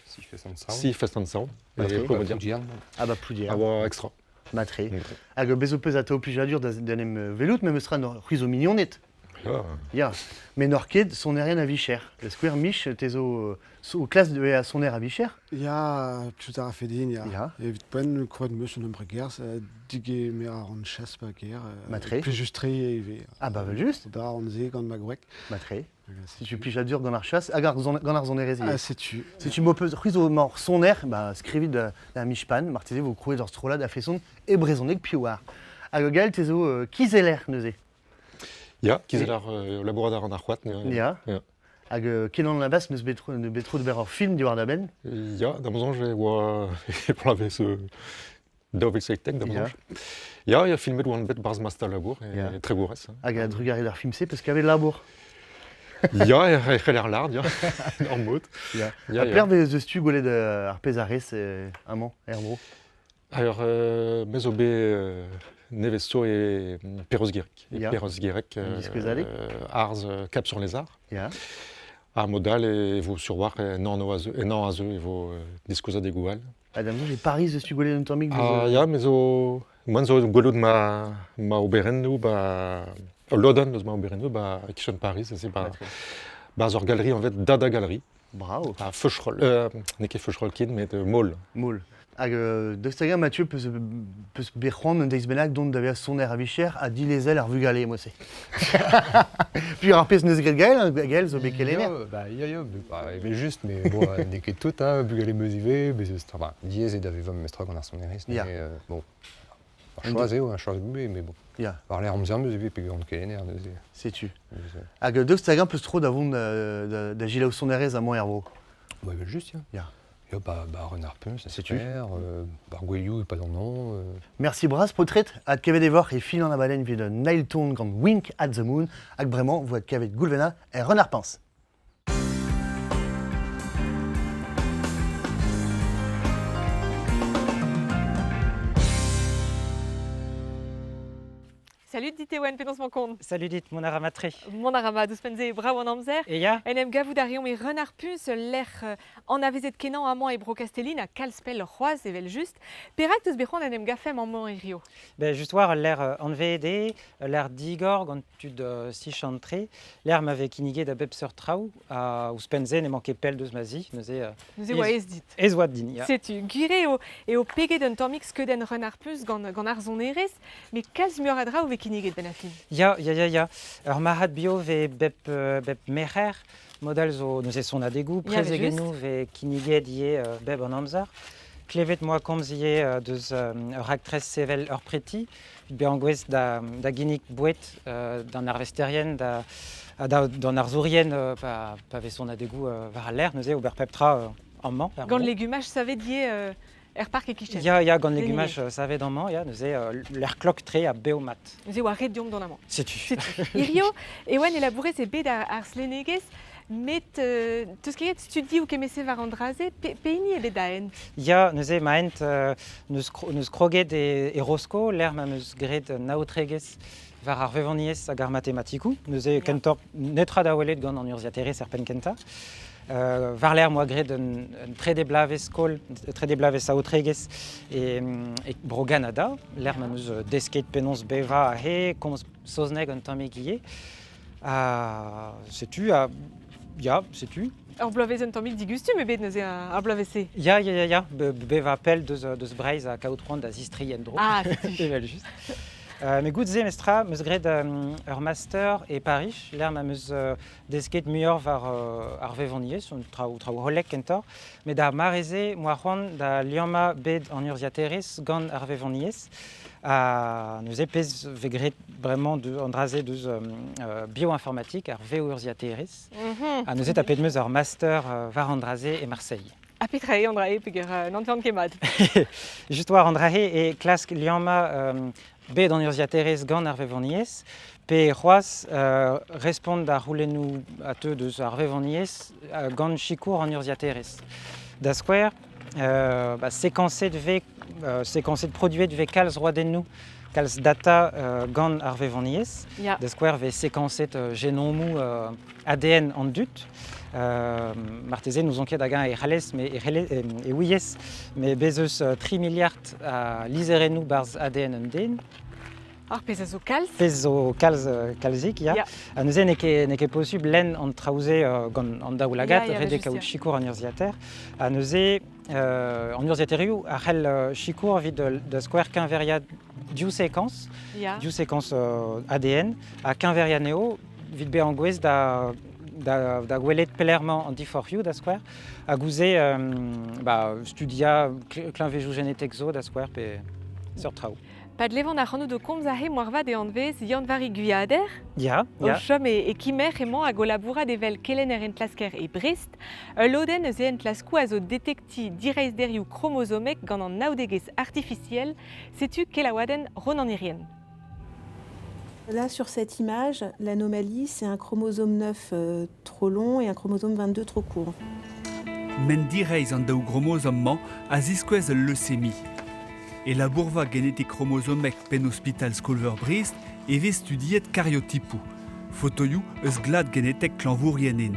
Si Fest and Sound. Si Fest and Sound. Ploudiern. Ah bah Ploudiern. A oa extra. Matre. Hag bez ho peus atav plijadur d'en em welout memes tra c'hwi zo mignoned. Ya. Ya. Met n'oc'h ket sonerien a-vicher. Da skouer, Mich, te zo o klas de soner a-vicher. Ya, tout a rafe din, ya. Ya. Evit poent, kroet 'meus un embregerzh, digemer a ran chas pa gêr. Matre. Plijus-tre ivez. Ah bah just. Ober a ran se gant ma gwreg. Matre. Setu plijadur gant ar chas hag gant ar sonerezh ivez. Ah, setu. Setu m'ho peus, c'hwi zo emañ soner, ba skrivit da Mich Pan, marteze vo krouet ur strollad a-feson e brezhoneg piv oar. Hag Gaël, te zo kizeller neuze. Ya, kizeller labourat a ran ar c'hoad. Ya. Ya. Hag Kenan Labas n'eus bet bet tro d'ober ur film diwar da benn. Ya, da soñj e oa e bloavezh 2017 da soñj. Ya, ya, filmet oan bet barzh ma labour e Tregourez. Hag a-drugarez d'ar film-se, peus kavet labour. Ya, e c'heller lard, ya, ur mod. Ya. Ya, Ha ya. pelec'h vez eus tu gwelet ar pezh a rez amañ, er vro? Alors, me zo bet nevez zo e Perroz-Gireg. E Ya. Perroz-Gireg, Un diskouezadeg. arz Cap sur les Arts. Ya. Ar mod all e vo sur war en anv a zeu, en hañv a zeu e vo diskouezadegoù all. Ha da soñj e Pariz eus tu gwelet un tammig deus, Ah ya, me zo moan zo gwelout ma oberennoù ba ul lodenn eus ma oberennoù ba e-kichen Pariz, aze ba barzh ur galerie anvet Dada Galerie. Bravo. Ha Feucherolles, n'eo ket Feucherolles ken, met Maul. Maul. Hag daoust hag-eñ, Mathieu, peus bet c'hoant un deiz bennak dont da vezañ soner a-vicher ha dilezel ar vugale, mod-se? Puis ar pezh neus graet Gaël, hein, Gaël zo bet kelenner. Ya, bah, ya, ya, bah, evel-just, mais bon, n'eo ket tout, hein, bugale meus ivez, bez eus, enfin, diaes eo da vevañ memestra gant ar sonerezh, Ya. mais bon, un choix eo, un choix buhez, mais bon. Ya. War-lerc'h amzer meus ivez peogwir on kelenner neuze. Setu. Neuze. Hag daoust hag-eñ peus tro da vont da selaou sonerezh amañ er vro? Bah, evel-just, ya. Ya. Ya, bah, Renard Puns, Setu. SFR, bar Gouelioù e-pad an hañv. Merci bras, paotred. Adkevet e voc'h e fin an abadenn evit un eil ton gant Wink at the Moon. Hag bremañ vo adkavet Goulvena er Renard Puns. Salut dit Ewen, penaos 'mañ kont? Salut dit, mont a ra mat-tre. Mont a ra mat ouzhpenn-se, brav an amzer. E ya? En em gavout a reomp e Renard Puñs, ul lec'h anavezet kenañ amañ e Bro-Kastellin ha kalz pelloc'h c'hoazh evel-just. Perak 'teus bet c'hoant en em gavfemp amañ hiziv? Ben, just war ul lec'h anveet eo, ul lec'h digor gant tud sichant-tre, lec'h ma vez kinniget a bep seurt traoù, ha ouzhpenn-se n'emañ ket pell deus ma zi, neuze Neuze oa aes dit. Aes oa din, ya. Setu, gwir eo peget un tammig skeudenn Renard Puñs gant ar sonerezh, met kalz muioc'h a draoù 'vez kinniget benn ar fin. Ya, ya, ya, ya. Ur marc'had bio 'vez bep merc'her. Model zo neuze sonadegoù, prezegennoù 'vez kinniget ivez bep an amzer. Klevet 'moa komz ivez deus ur raktres sevel ur preti, bezañ gouest da ginnig boued d'an arvesterien, d'an arzourien pa vez sonadegoù war al lec'h, neuze ober pep tra amañ. Gant legumaj savet ivez er park e-kichen. Ya, ya, gant legumaj savet amañ, ya, neuze lec'h klok-tre ha bev mat. Neuze oa ret deomp dont amañ. Setu. Setu. Hirio, Ewen e labourez e bed ar stlennegezh. Met teus ket studioù kemese war an dra-se, pehini eo bet da hent? Ya, neuze ma hent neus kroget e Rosko, lec'h ma 'm eus graet un aotregezh war ar vevoniezh hag ar matematikoù. Neuze kentoc'h netra da welet gant an urzhiataerezh er penn kentañ. War-lerc'h 'moa graet un trede bloavezh skol, trede bloavezh aotregezh e Bro-Ganada, lec'h ma 'm eus desket penaos bevañ aze, komz saozneg un tammig ivez. Ha setu, ha ya, setu. Ur bloavezh un tammig digustum eo bet neuze ar bloavezh-se. Ya, ya, ya, ya, bevañ pell deus Breizh ha kaout c'hoant da zistreiñ en-dro. Ah, setu. Evel-just. Met goût-se, mestra, 'm eus graet ur master e Pariz, lec'h ma 'm eus desket muioc'h war ar vevoniezh, un traoù, traoù hollek kentoc'h. Met d'ar mare-se, 'moa c'hoant da liammañ bed an urzhiataerezh gant ar vevoniezh. Ha neuze pezh vez graet bremañ an dra-se deus bioinformatik, ar veourzhiataerezh. Ha neuze tapet 'm eus ur master war an dra-se e Marseille. Ha petra eo an dra-se peger n'antean ket mat? Just war an dra-se e klask liammañ bed an urzhiataerezh gant ar vevoniezh, pe c'hoazh respont da c'houlennoù a teu deus ar vevoniezh gant sikour an urzhiataerezh. Da skouer, ba, sekañset vez sekañset produet vez kalz roadennoù, kalz data gant ar vevoniezh. Da skouer vez sekañset genomoù ADN an dud. Marteze n'ouzon ket hag-eñ e c'hallez, mais e ouiez, mais bez eus 3 miliard a lizherennoù barzh ADN un den. Ar pezh a zo kalz. Pezh zo kalz, kalzik, ya. Ha neuze n'eo ket, n'eo ket posubl lenn an traoù-se gant an daoulagad, ret eo kaout sikour an urzhiataer. Ha neuze, an urzhiataerioù a c'hell sikour evit da skouer keñveriañ div sekañs, div sekañs ADN, ha keñveriañ anezho evit bezañ gouest da, da, da welet pelec'h emañ an diforc'hioù da skouer, ha gouze ba, studiañ kleñvedoù genetek zo da skouer pe seurt traoù. Pa dlevan ac'hanout o komz aze moarvat e anvez Yann-Vari Gwiader. Ya, O chom e Kimerc'h emañ hag o labourat evel kelenner enklasker e Brest. Ul lodenn eus e enklaskoù a zo detektiñ direizhderioù kromozomek gant an naoudegezh artifisiel. Setu kelaouadenn Ronan Hirrien. Là, sur cette image, l'anomalie, c'est un chromosome 9 trop long et un chromosome 22 trop court. Ment direizh an daou gromozom-mañ a ziskouez ul leusemie. E labourva genetek kromozomek penn-ospital Skol-veur Brest e vez studiet kariotipoù, fotoioù eus glad genetek klañvourien int.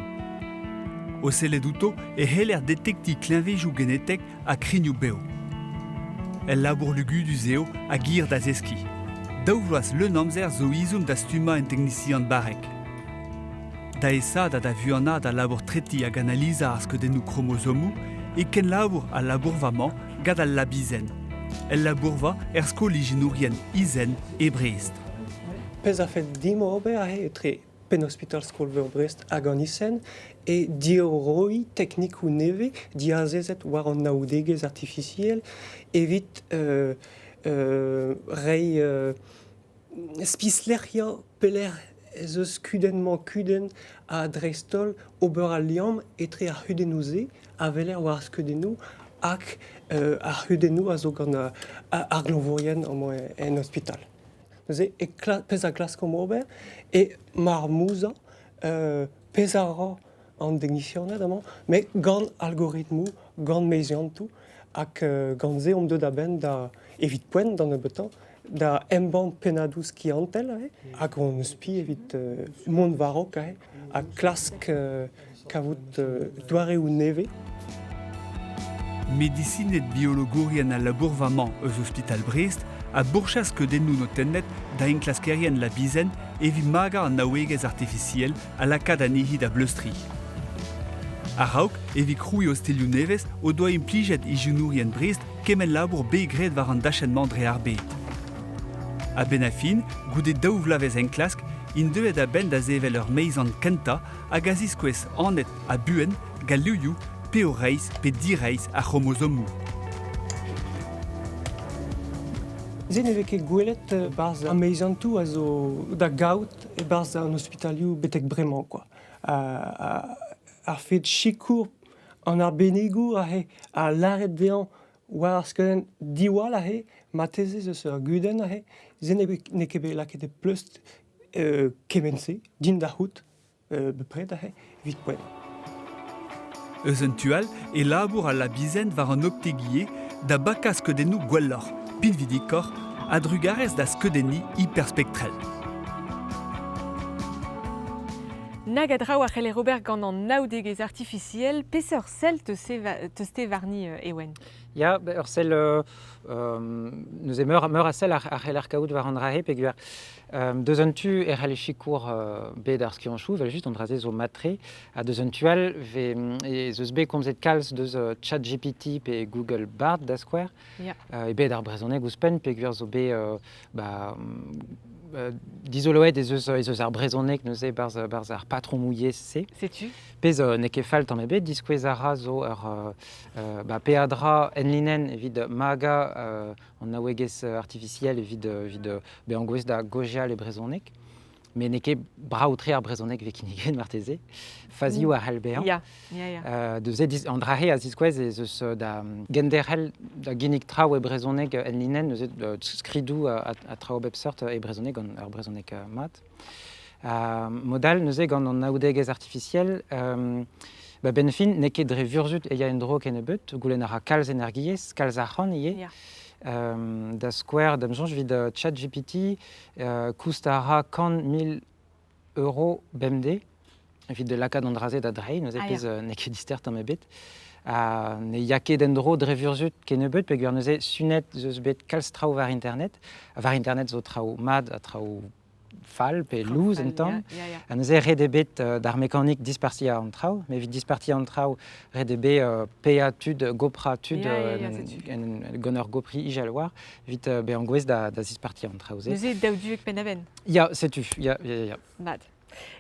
O sellet outo e c'heller detektiñ kleñvedoù genetek ha krignoù-bev. El labour lugudus eo hag hir da zeskiñ. Daou vloaz leun amzer zo ezhomm da stummañ un teknisian barrek. Da aesaat ha da vuanaat al labour tretiñ hag analizañ ar skeudennoù kromozomoù e kenlabour al labourva-mañ gant al Labizenn. El labourva er skol ijinourien Izen e Brest. Pezh a fell dimp ober aze etre penn-ospital Skol-veur Brest hag an Isen e diorroiñ teknikoù nevez diazezet war an naoudegezh artifisiel evit reiñ spislec'hiañ pelec'h ez eus kudenn-mañ-kudenn ha dreist-holl ober al liamm etre ar c'hudennoù-se a weler war ar skeudennoù hag ar c'hudennoù a zo gant ar glañvourien amañ en ospital. Neuze e pezh a glaskomp ober eo marmouzañ pezh a ra an degnisianed amañ, met gant algoritmoù, gant meziantoù, hag gant se omp deuet a-benn da, evit poent d'an nebeutañ, da embann pennadoù skiantel aze, hag hon eus spi evit mont war-raok aze, ha klask kavout doareoù nevez. Medisined biologourien al labourva-mañ eus ospital Brest a bourchas skeudennoù notennet da enklaskerien Labizenn evit magañ an naouegezh artifisiel ha lakaat anezhi da bleustriñ. A-raok, evit krouiñ ostilhoù nevez o doa implijet ijinourien Brest kement labour bet graet war an dachenn-mañ dre ar bed. A-benn ar fin, goude daou vloavezh enklask, int deuet a-benn da sevel ur meizant kentañ hag a ziskouez anat ha buan gallouioù pe o reizh pe direizh ar c'hromozomoù. Se ne vez ket gwelet 'barzh ar meizantoù a zo da gaout e-barzh an ospitalioù betek bremañ kwa. Ar fed sikour an arbennigour aze ha lâret dezhañ war ar skeudenn diwall aze marteze ez eus ur gudenn aze, se n'eo ket bet lakaet e pleustr kement-se din da c'hoût. bepred aze evit poent. Eus un tu all e labour al labizenn war an optegiezh da bakañ skeudennoù gwelloc'h, pinvidikoc'h, a-drugarez da skeudenniñ hiperspektrel. Nag a draoù a c'heller ober gant an naoudegezh artifisiel, peseurt sell teus-te warni, Ewen? Ya, ur sell neuze meur, meur a sell a c'heller kaout war an dra-se peogwir deus un tu e c'hell sikour bed ar skianchoù, evel-just, an dra-se zo mat-tre, ha deus un tu all ez eus bet komzet kalz deus ChatGPT pe Google Bard da skouer, e bed ar brezhoneg ouzhpenn peogwir zo bet ba, dizoloet ez eus, ez eus ar brezhoneg neuze barzh, barzh ar patromoù yezh-se. Setu. Pezh n'eo ket fall tamm ebet, diskouez a ra zo ur ba, peadra enlinenn evit magañ an naouegezh artifisiel evit, evit bezañ gouest da gaozeal e brezhoneg. Met n'eo ket brav-tre ar brezhoneg vez kinniget marteze. Fazioù a c'hell bezañ. Ya, ya, ya. Neuze an dra-se a ziskouez ez eus da genderc'hel da ginnig traoù e brezhoneg enlinenn, neuze skridoù ha traoù a bep seurt e brezhoneg gant ur brezhoneg mat. Mod all neuze gant an naoudegezh artifisiel, ba benn fin n'eo ket dre vurzhud e ya en-dro kennebeut, goulenn a ra kalz energiezh, kalz arc'hant ivez. Da skouer, da'm soñj evit ChatGPT, koust a ra 100 000 euro bemdez evit lakaat an dra-se da dreiñ, neuze pezh n'eo ket dister tamm ebet. Ha ne ya ket en-dro dre vurzhud kennebeut peogwir neuze sunet ez eus bet kalz traoù war internet. War internet zo traoù mat ha traoù fall pe louz un tamm. Ha neuze ret eo bet d'ar mekanik dispartiañ an traoù, met evit dispartiañ an traoù ret eo bet paeañ tud, goprañ tud gant ur gopri ijal war evit bezañ gouest da, da zispartiañ an traoù-se. Neuze daou-duek penn-a-benn. Ya, setu, ya, ya, ya. Mat.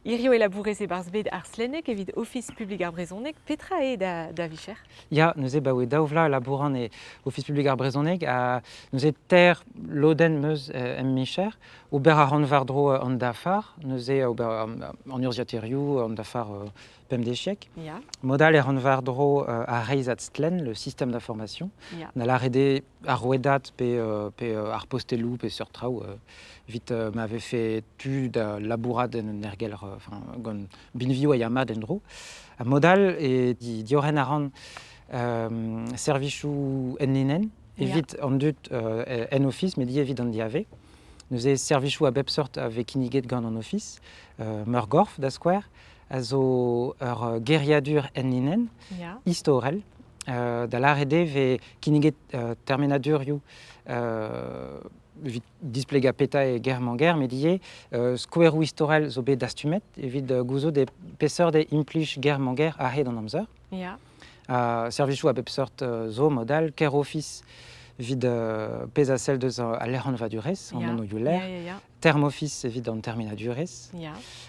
Hirio e labourez e-barzh bed ar stlenneg evit Ofis publik ar brezhoneg. Petra eo da, da vicher? Ya, neuze baoe daou vloaz e labouran e Ofis publik ar brezhoneg ha neuze teir lodenn 'm eus em micher. Ober a ran war-dro an dafar, neuze ober an urzhiataerioù, an dafar pemdeziek. Mod all e ran war-dro ar reizhad stlenn, le système d'information. Na lâret eo ar rouedad pe, pe ar posteloù pe seurt traoù evit ma vefe tu da labourat en un aergelc'h enfin, gant binvioù a ya mat en-dro. Ha mod all e diorren a ran servijoù enlinenn evit an dud en ofis, met ivez evit an diavez. Neuze servijoù a bep seurt a vez kinniget gant an ofis. Meurgorf, da skouer, a zo ur geriadur enlinenn istorel. Da lâret eo vez kinniget termenadurioù evit displegañ petra eo ger-mañ-ger, met ivez skoueroù istorel zo bet dastumet evit gouzout e peseurt eo implij ger-mañ-ger a-hed an amzer. Servijoù a bep seurt zo mod all, Kêr-Ofis evit pezh a sell deus al lec'hanvadurezh, an anvioù lec'h, Termofis evit an termenadurezh.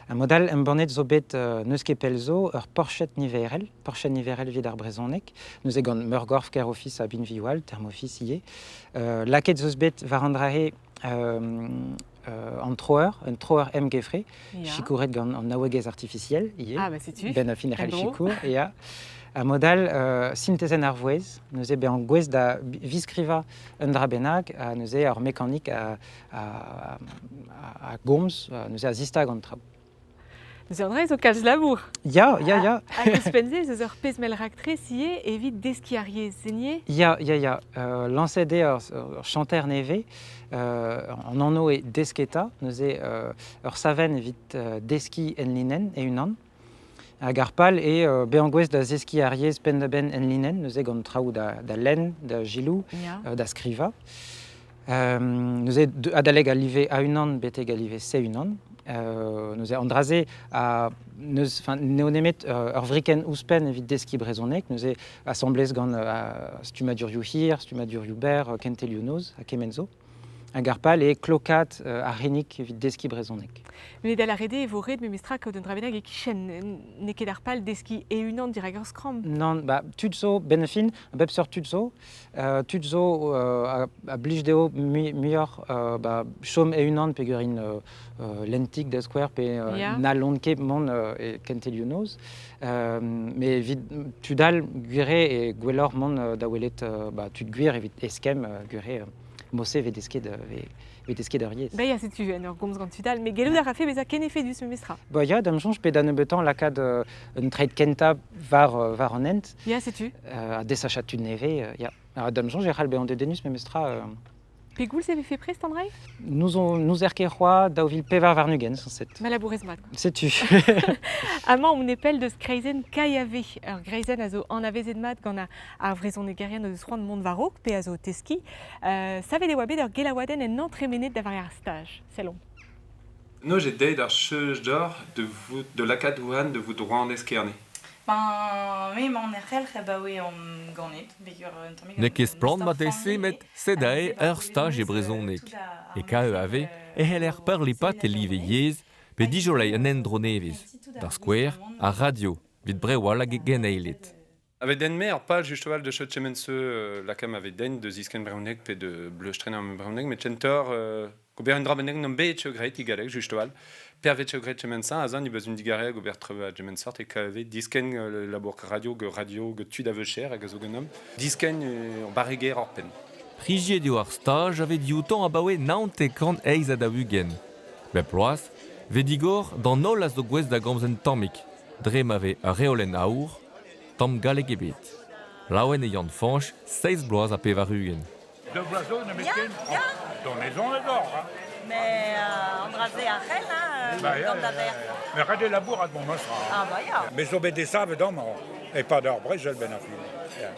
Ha mod all embannet zo bet n'eus ket pell zo ur porched niverel, porched niverel evit ar brezhoneg, neuze gant Meurgorf, Kêr-Ofis ha binvioù all, Termofis ivez. Lakaet 'z eus bet war an dra-se an troer, un troer emgefre, sikouret gant an naouegezh artifisiel ivez. Ah, bah setu. Ben a fin e c'hell sikour, ya. Ha mod all, sintezenn ar vouezh, neuze bezañ gouest da viskrivañ un dra bennak, ha neuze ur mekanik a, a, a, a gomz, neuze a zistag an traoù. Neuze an dra zo kalz labour. Ya, ya, ya. Hag ouzhpenn-se ez eus ur pezh mell raktres ivez evit deskiñ ar yezh senier. Ya, ya, ya. Lañset eo ur chanter nevez. An anv eo Desketa. Neuze ur savenn evit deskiñ enlinenn e-unan. Hag ar pal eo bezañ gouest da zeskiñ ar yezh penn-da-benn enlinenn, neuze gant traoù da, da lenn, da giloù, da skrivañ. Neuze adalek al live A1 betek al live C1. Neuze an dra-se a n'eus enfin n'eo nemet ur vrikenn ouzhpenn evit deskiñ brezhoneg, neuze asambles gant stummadurioù hir, stummadurioù berr, kentelioù noz ha kement zo. Hag ar pal eo klokaat ar c'hinnig evit deskiñ brezhoneg. Met da lâret eo e vo ret memestra kaout un dra bennak e-kichen. N'eo ket ar pal deskiñ e-unan dirak ur skramm. Nann, ba, tud zo, benn ar fin, a bep seurt tud zo. Tud zo a blij dezho muioc'h ba, chom e-unan peogwir int lentik da skouer pe n'hallont ket mont e kentelioù noz. Met evit tud all, gwir eo, eo gwelloc'h mont da welet ba, tud gwir evit eskemm gwir eo. Mose ve desket, ve desket ur yezh. Ba ya, setu en ur gomz gant tud all, met gellout a rafe bezañ ken efedus memestra. Ba ya, da'm soñj, pe da nebeutañ lakaat un treid kentañ war an hent. Ya, setu. Ha desachañ tud nevez, ya. Ha da'm soñj e c'hall bezañ dedennus memestra. Pegoulz e vefe prest an dra? N'ouzer ket c'hoazh 2024 sañset. Ma labourez mat. Setu. Amañ on e pell deus kreizenn KAV, ur greizenn a zo anavezet mat gant ar vrezhonegerien o deus c'hoant mont war-raok pe a zo o teskiñ. Savet e oa bet ur gelaouadenn ennañ tremenet da vare ar staj. Sellomp. No j'ai deit ar cheuz deoc'h de vout de lakaat ouhan de vout rouanez Kerne. Ben, me emaon er c'helc'h abaoe on ganet, peogwir un tammig N'eo ket an splann istor marteze familh met eo. sed Ha aze neuze ur war staj e deus brezhoneg. tout ar E KEAV memes e c'heller peurlipat e live sevenadurel. yezh pe Hag dijoleiñ un endro nevez, ti tout d'ar ar skouer, gwiskamant ar radio, evit brewal hag e geneiled. Ave den me ar pal justoal de chet chemense lakam ave den de zisken brezhoneg pe de bleustren am brezhoneg met chentor gober un dra bennak n'am bet graet i galleg justoal. Pervet graet chemensa azan i beus un digareg gober treu a chemensort e KEV disken labour radio ge radio ge tud a vecher hag a zo genom. Disken ur barreger ar penn. Priziet eo ar staj a vez dioutañ abaoe 948. Bep bloaz 'vez digor d'an holl a zo gouest da gomz un tammig, dre ma vez ur reolenn aour, tamm galleg ebet. Laouen eo Yann-Fañch, seizh bloaz ha pevar-ugent. Daou vloaz zo nemet Ya, ken ya. Donezon ez oc'h, hein. Mais an dra-se a c'hell, hein, Bah, ya, gant da ya, verc'h. ya. Mais ret eo labourat mont meus Ah bah ya. Me zo bet desavet amañ, e-pad ar brezel benn ar fin. Ya.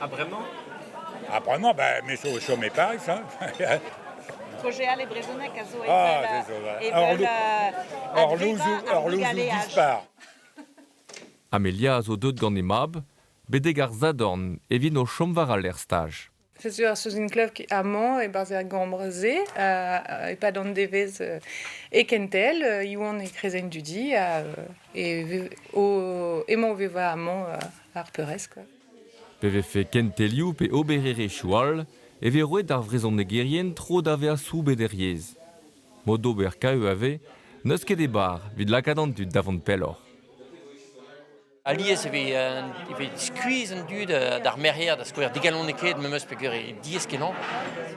Ha bremañ? Ha bremañ, ben, me zo o chom e Pariz, hein. Kaozeal e brezhoneg a zo Ah, evel, se zo, ouais. evel Hor advevañ louzoù, ar hor louzoù bugaleaj. dispar. Amelia a zo deuet gant he mab, betek ar Sadorn evit o chom war al lec'h staj. Setu ar Suzanne Kleuf amañ e-barzh er gambr-se e-pad an devezh e kentel Iwan e krezenn dudi ha e o emañ o vevañ amañ ar peurrest quoi. Pe vefe kentelioù pe obererezhioù all e vez roet d'ar vrezhonegerien tro da vezañ soubet er yezh. Mod d'ober KEAV n'eus ket e bar evit lakaat an dud da vont pelloc'h. Alies e vez, e vez skuizh an dud d'ar merc'her da skouer digalonekaet memes peogwir eo diaes-kenañ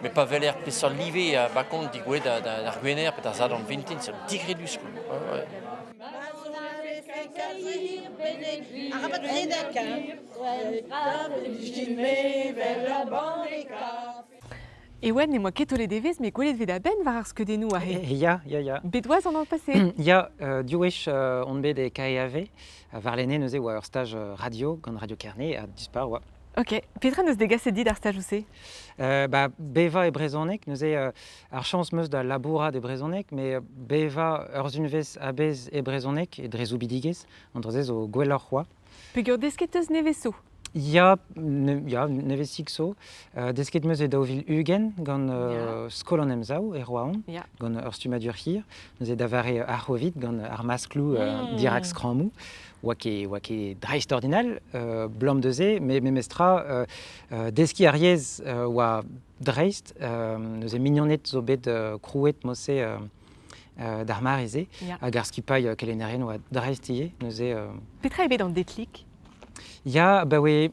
met pa weler peseurt live a bakont degouezhet d'ar Gwener pe d'ar Sadorn vintin, c'est digredus quoi. Ouais, ouais. Arabat redek, hein. Ewen, ne moa ket taolet evezh, met gwelet 'vez da benn war ar skeudennoù aze. Ya, ya, ya. Bet oas an an passé? Ya, div wech on bet e KEAV, warlene neuze oa ur staj radio gant Radio Kerne ha dispar oa. Ok, petra neus degaset dit ar stajoù-se? Ba, bevañ e brezhoneg, neuze ar chañs 'meus da labourat e brezhoneg, met bevañ ur sunvezh a-bezh e brezhoneg e dre soubidigezh, an dra-se zo gwelloc'h c'hoazh. Peogwir desket 'teus nevez zo? Ya, ne, ya nevezik zo. Desket 'meus e 2020 gant Skol an Emsav e Roazhon, gant ur stummadur hir. Neuze da vare ar C'hovid gant ar maskloù dirak skrammoù. Oa ket, oa ket dreistordinal, blam deus-se, met memestra deskiñ ar yezh oa dreist. Neuze mignoned zo bet krouet mod-se d'ar mare-se. Hag ar skipailh kelennerien oa dreist ivez. Neuze, Petra eo bet an deklik? Ya, baoe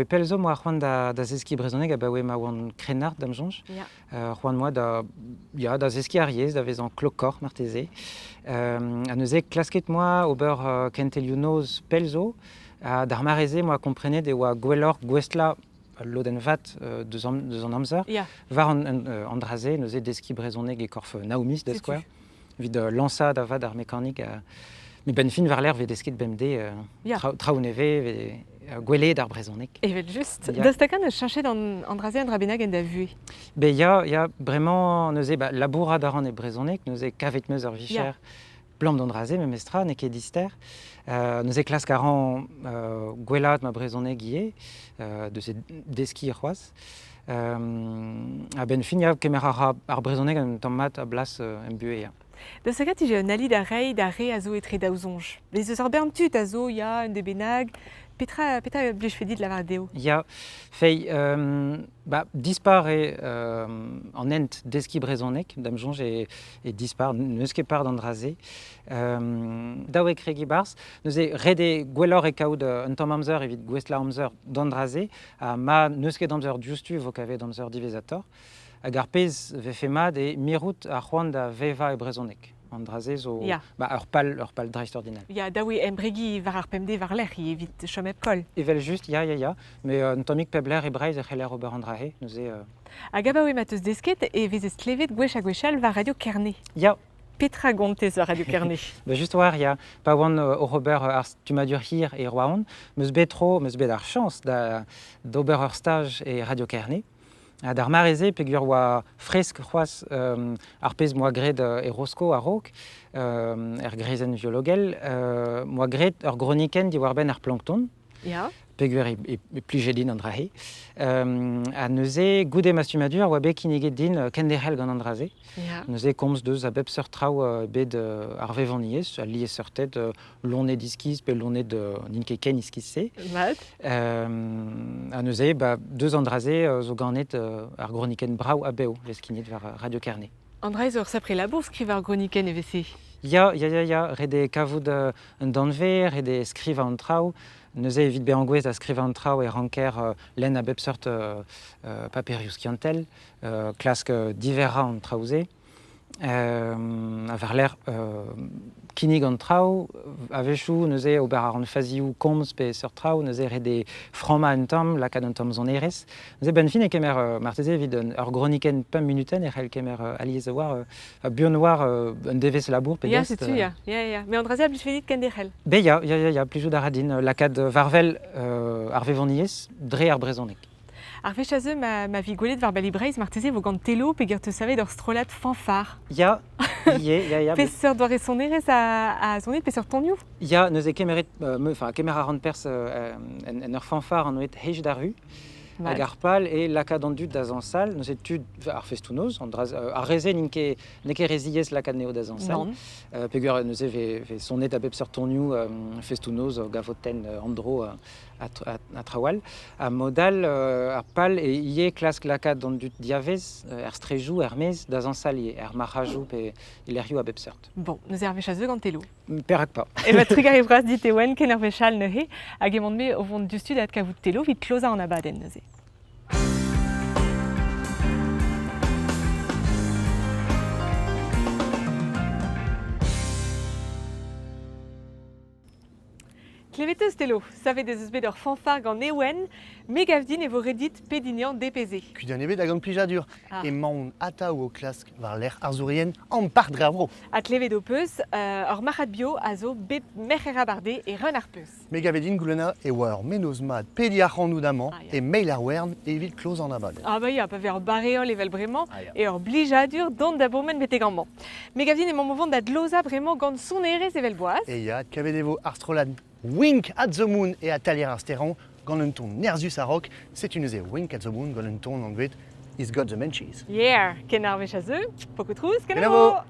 pell zo 'moa c'hoant da zeskiñ brezhoneg abaoe ma oan krennard da'm soñj. Ya. C'hoant 'moa da, ya, da zeskiñ ar yezh, da vezañ klokoc'h marteze. Ha neuze klasket 'moa ober kentelioù noz pell zo. Ha d'ar mare-se 'moa komprenet e oa gwelloc'h gouestlañ ul lodenn vat deus an, deus an amzer war an dra-se, neuze deskiñ brezhoneg e korf nav miz da skouer, evit lañsañ da vat ar mekanik. Met benn fin war-lerc'h 'vez desket bemdez traoù nevez, 'vez gwelet ar brezhoneg. Evel-just. Ya. Daoust hag-eñ neus cheñchet an dra-se un dra bennak en da vuhez? Ben ya, ya, bremañ neuze ba, labourat a ran e brezhoneg, neuze kavet 'meus ur vicher blam d'an dra-se memestra, n'eo ket dister. Neuze klask a ran gwellaat ma brezhoneg ivez, deus deskiñ c'hoazh. A-benn fin, ya, kemer a ra ar brezhoneg un tamm mat a blas em buhez. Ya. Da sagat ije un ali da reiñ da re a zo etre daou soñj. Bez eus ar bern tud a zo, ya, un de bennak. Petra, petra blijfe dit lavar dezho? Ya, fei, ba, dispar eo an hent deskiñ brezhoneg, da'm soñj e, e dispar, n'eus ket par d'an dra-se. Dav eo kregiñ 'barzh. Neuze ret eo gwelloc'h eo kaout un tamm amzer evit gouestlañ amzer d'an dra-se, ha ma n'eus ket amzer diouzhtu e vo kavet amzer diwezhatoc'h. Hag ar pezh 'vefe mat eo mirout ar c'hoant da vevañ e brezhoneg. An dra-se zo ba, ur pal, ur pal dreistordinal. Ya, dav eo embregiñ war ar pemdez war-lerc'h evit chom hep koll. Evel-just, ya, ya, ya. Mais un tammig pep lec'h e Breizh e c'heller ober an dra-se. Neuze, Hag abaoe ma teus desket e vezez klevet gwech ha gwechall war Radio Kerne. Ya. Petra 'gontez war Radio Kerne? Ba just war, ya. Pa oan oc'h ober ar stummadur hir e Roazhon, 'm eus bet tro, 'm eus bet ar chañs da d'ober ur staj e Radio Kerne. Ha d'ar mare-se, peogwir oa fresk c'hoazh ar pezh 'moa graet e Rosko a-raok, er greizenn viologel, 'moa graet ur gronikenn diwar-benn ar plankton. Ya. Peogwir e, e plije din an dra-se. Ha neuze, goude ma stummadur, oa bet kinniget din kenderc'hel gant an dra-se. Ya. Neuze komz deus a bep seurt traoù bet ar vevoniezh, al liesseurted, loened iskis pe loened n'int ket ken iskis-se. Mat. Ha neuze, ba, deus an dra-se zo ganet ar gronikenn brav ha bev vez skignet war Radio Kerne. An dra zo ur sapre labour skrivañ ar gronikenn evel-se. Ya, ya, ya, ya, ret eo kavout un danvez, ret eo skrivañ an traoù. Neuze, evit bezañ gouest da skrivañ an traoù e ranker lenn a bep seurt paperioù skiantel, klask diverrañ an traoù-se. Ha war-lerc'h kinnig an traoù, a-wechoù neuze ober a ran fazioù komz pe seurt traoù, neuze ret eo frammañ un tamm, lakaat un tamm sonerezh. Neuze benn fin e kemer marteze evit ur gronikenn pemp munutenn e c'hell kemer alies a-walc'h, buan war un devezh labour pe Ya, dost. setu, ya, ya, ya. Mais an dra-se a blijfe dit kenderc'hel? Ben ya, ya, ya, ya, plijout a ra din lakaat war-wel ar vevoniezh dre ar brezhoneg. Ar wech a zeu ma, ma vi gwelet war Bali Breizh, marteze e vo gant Telo peogwir 'teus savet ur strollad fanfar. Ya, ivez, ya, ya. Peseurt doare sonerezh a, a sonit, peseurt tonioù? Ya, neuze kemeret, me, enfin, kemer a ran perzh en, en ur fanfar anvet Hej d'ar ru. Hag ar pal eo lakaat an dud da zañsal, neuze tud ar festoù-noz, an dra, ar re-se n'int ket, n'eo ket re ziaes lakaat anezho da zañsal. Peogwir neuze vez, vez sonet a bep seurt tonioù festoù-noz, gavotenn, an dro ha traoù all. Ha mod all, ar pal eo ivez klask lakaat an dud diavez, er straejoù, er-maez, da zañsal ivez, er marc'hajoù pe e lec'hioù a bep seurt. Bon, neuze ar wech a zeu gant Telo. Perak pas. Ema trugarez bras dit Ewen, ken ar wech all neuze, hag emaon-me o vont diouzhtu da adkavout Telo evit klozañ an abadenn neuze. Klevet eus Telo, savet ez eus bet ur fanfar gant Ewen. Me gav din e vo ret dit pediniañ DPZ. Kudenn ebet hag gant plijadur. Ah. Emaon atav o klask war-lerc'h arzourien ampart dre ar vro. Ha klevet ho peus, ur marc'had bio a zo bep merc'her abardaez e Reun ar Peus. Me gave din goulennañ e oa ur mennozh mat pediñ ac'hanout amañ ah, e mail ar wern evit klozañ an abadenn. Ah bah ya, pa vez ur bareol evel bremañ, ah, ya. eo ur blijadur dont da bourmen betek amañ. Me gav din emañ o vont da glozañ bremañ gant sonerezh evel boaz. E ya, kavet e vo ar strollad Wink at the Moon e atalier ar Steran gant un ton nerzhus a-raok. Setu neuze Wink at the Moon gant un ton anvet He's Got the Munchies. Yeah, ken ar wech a zeu, pokoù trouz, kenavo!